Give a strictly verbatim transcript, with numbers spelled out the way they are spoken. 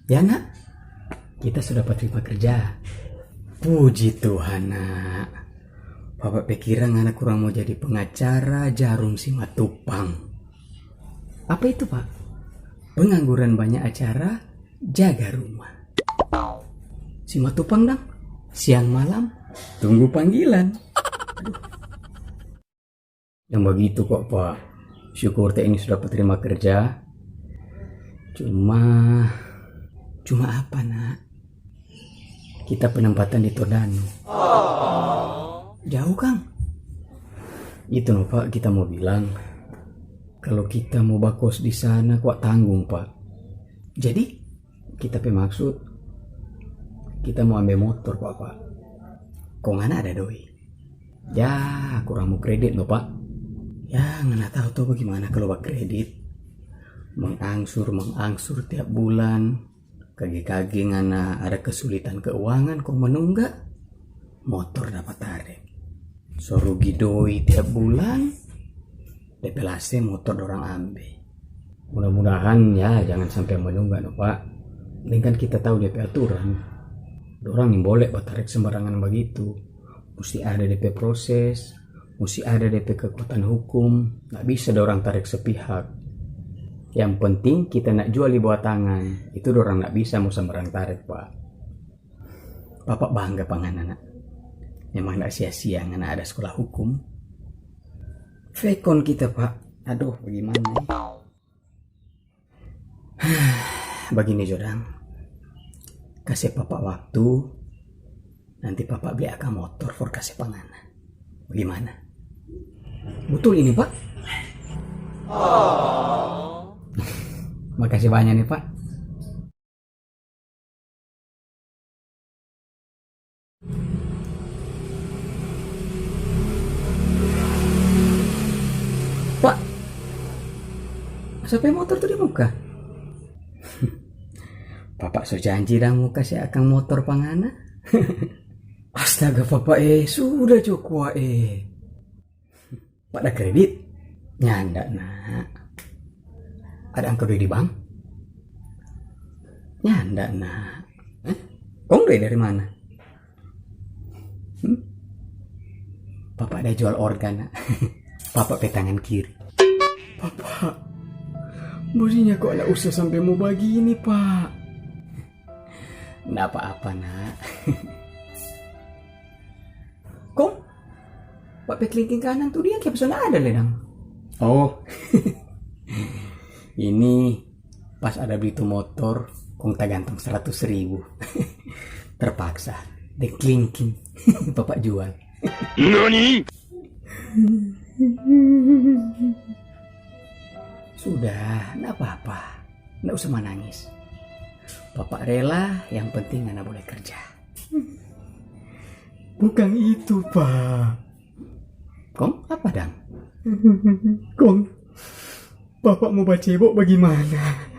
Ya, Nak, kita so dapa trima kerja. Puji Tuhan, Nak. Papa pe kira ngana kurang mo jadi pengacara jarum Simatupang. Apa itu, Pak? Pengangguran banyak acara, jaga rumah. Simatupang dang, siang malam tunggu panggilan. Aduh. Yang bagitu kok, Pak. Syukur te ini so dapa trima kerja. Cuma, cuma apa, Nak? Kita penempatan di Todano. Jauh, kang? Itu no, Pak, kita mo bilang, kalu kita mo bakos di sana, kwa tanggung, Pak. Jadi, kita pe maksud, kita mo ambe motor, Papa. Kong ngana ada doi? Ya, kurang mo kredit no, Pak. Ya, ngana tau to bagimana kalu bakredit. Mengangsur, mengangsur tiap bulan. Kage-kage ngana ada kesulitan keuangan kong menungga, motor dapa tarek. So rugi doi tiap bulan, depe lase motor dorang ambe. Mudah-mudahan ya jangan sampe menungga no, Pak. Deng kan kita tau depe aturan. Dorang nimbole batarek sembarangan bagitu. Musti ada depe proses, musti ada depe kekuatan hukum. Ndak bisa dorang tarek sepihak. Yang penting kita ndak jual di bawah tangan. Itu dorang ndak bisa mo sembarang tarek, Pak. Papa bangga pa ngana, Nak. Memang ndak sia-sia ngana ada skola hukum. Fekon kita, Pak. Aduh, bagimana ni? Bagini jo dang. Kase Papa waktu. Nanti Papa bli akang motor for kase pa ngana. Bagimana? Butul ini, Pak? Makase banya ni, Pak. Pak, sapa pe motor tu di muka? Papa so janji dang mo kase akang motor pa ngana. Astaga, Papa e, sudah jo kwa e. Pak da kredit? Nyanda, Nak. Ada angka doi di bank? Nyanda, Nak. Eh? Kong doi dari mana? Hmm? Papa ada jual organ, Nak. Papa pe tangan kiri. Papa, bodinya kok ada usah sampe mo bagini, Pak? Nda apa-apa, Nak. Kong, Pak pe klingking kanan tu dia kiapa so nda ada le dang? Oh, ini pas ada bli tu motor, kong tagantong seratus ribu. Terpaksa, deng klingking, Papa jual. Nani? Sudah, nda apa-apa. Nda usah manangis. Papa rela, yang penting ngana boleh kerja. Bukang itu, Pak. Kong, apa dang? Kong, Papa mo bacebo bagimana?